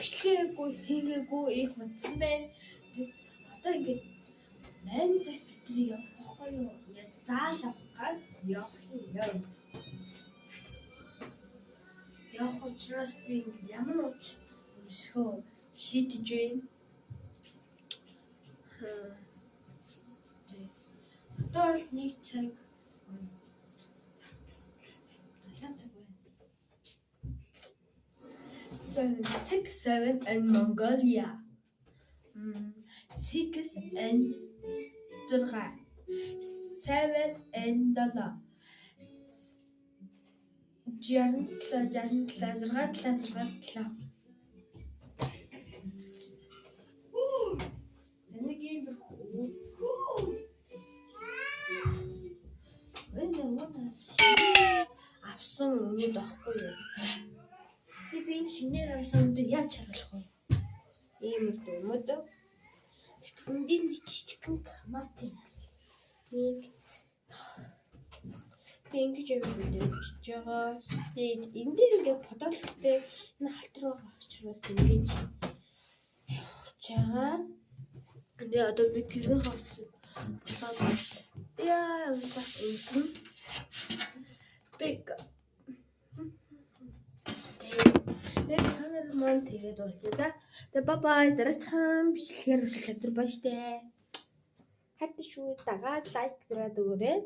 Бичлэгээгүй хийгээгүй их удсан байна. Одоо ингээд 8 цагт бид явах байхгүй юу? Ингээд заал авах гал явах юм. Явах учраас би ингээд ямар нууц өмсөхөө шийдэж байна. Одоо бол 1 цаг 7 цаг байна. 7 6 7 in Mongolia. 6 and 6 7 and 7 67 67 6 7 6 7. Энийг иймэрхүү. Энэ нөгөө авсан өмнөд аахгүй юу? Би энэ шинээр авсан өмнөд яаж чаргалах вэ? Иймэрхүү өмнөд. Тэтгэн дээр жижигхэн томат юм бил. Нэг би ингэж явж байгаа. Тэгээд энэ дээр ингээд подолктой энэ халтар байгаа учраас ингэж явж байгаа. Тэгээ одоо би гэрээ хоцсон. Буцаад яа өмсөн. Биг. Тэгээд та нар маань тэгээд уулзъя. За. Тэгээ bye bye. Дараачихан бичлэгээр бичлэг өдөр баяжтай. Хайртай шүү. Дагаад лайк дараад өгөөрэй.